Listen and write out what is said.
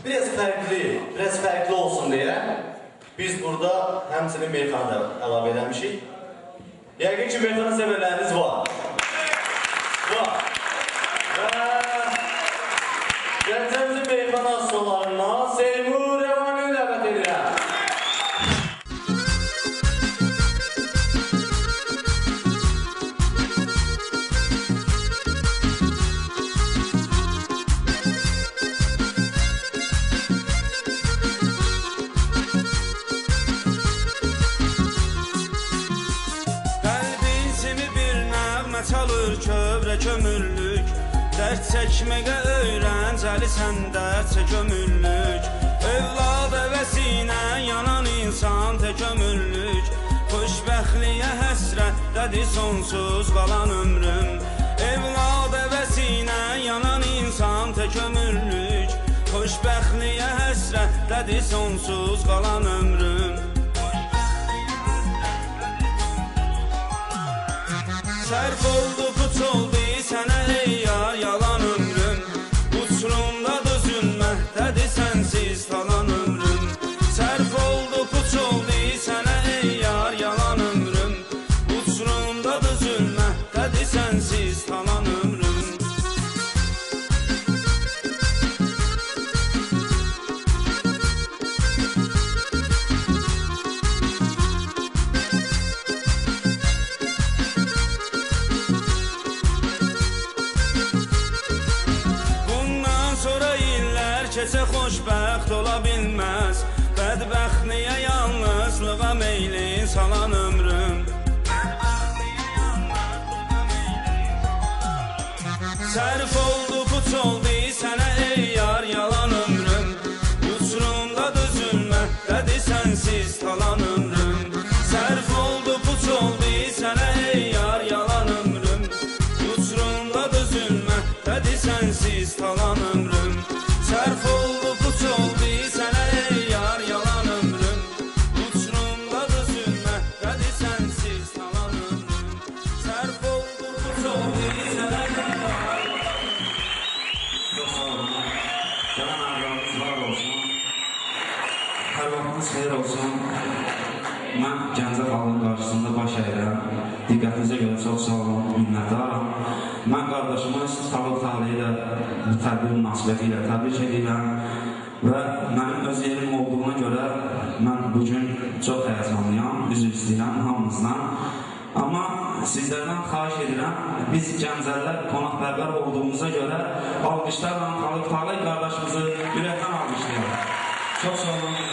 Biraz fərqli olsun deyə biz burada həmçinin meyxana da əlavə eləmişik. Yəqin ki, meyxana sevərləriniz var. Var. Və Gəncəmizin meyxana ustalarından Seymur Rəvanini dəvət edirəm. Çalır kövrə kömürlük, dərd çəkməyə öyrəncəli sən dərd çək ömürlük. Övlad əvəsinə yanan insan tək ömürlük, xoşbəxtliyə həsrətdədir sonsuz qalan ömrüm. Övlad əvəsinə yanan insan tək ömürlük, xoşbəxtliyə həsrətdədir sonsuz qalan ömrüm. Sərf oldu, puç oldu sənə ey yar yalan ömrüm, uçurumda dözülməkdədir sənsiz talan ömrüm. Sərf oldu, puç oldu sənə ey yar yalan ömrüm, uçurumda dözülməkdədir sənsiz talan ömrüm. Keçə xoşbəxt ola bilməz, bədbəxtliyə yalnızlığa meylin salan ömrüm. Sərf oldu, puç oldu sənə ey yar yalan ömrüm, uçurumda dözülməkdədir sənsiz talan ömrüm. Sərf oldu, puç oldu sənə ey yar yalan ömrüm, uçurumda dözülməkdədir sənsiz talan ömrüm. Sərf oldu, puç oldu sənə ey yar yalan ömrüm, uçurumda dözülməkdədir sənsiz talan ömrüm. Sərf oldu, puç oldu sənə ey yar yalan ömrüm. Çox sağ olun. Gələn ağlarınız var olsun. Hər vaxtınız xeyir olsun. Mən Gəncə xalqının qarşısında baş əyirəm. Diqqətinizə görə çox sağ olun, minnətdaram. Mən qardaşımı Xalıq Taleyi ilə bu tədbir münasibəti ilə təbrik edirəm və mənim öz yerim olduğuna görə mən bugün çox həyəcanlıyam, üzr istəyirəm hamınızdan. Amma sizlərdən xahiş edirəm, biz Gəncəlilər qonaqpərvər olduğumuza görə alqışlarla Xalıq Taleyi qardaşımızı ürəkdən alqışlayalım. Çox sağ olun.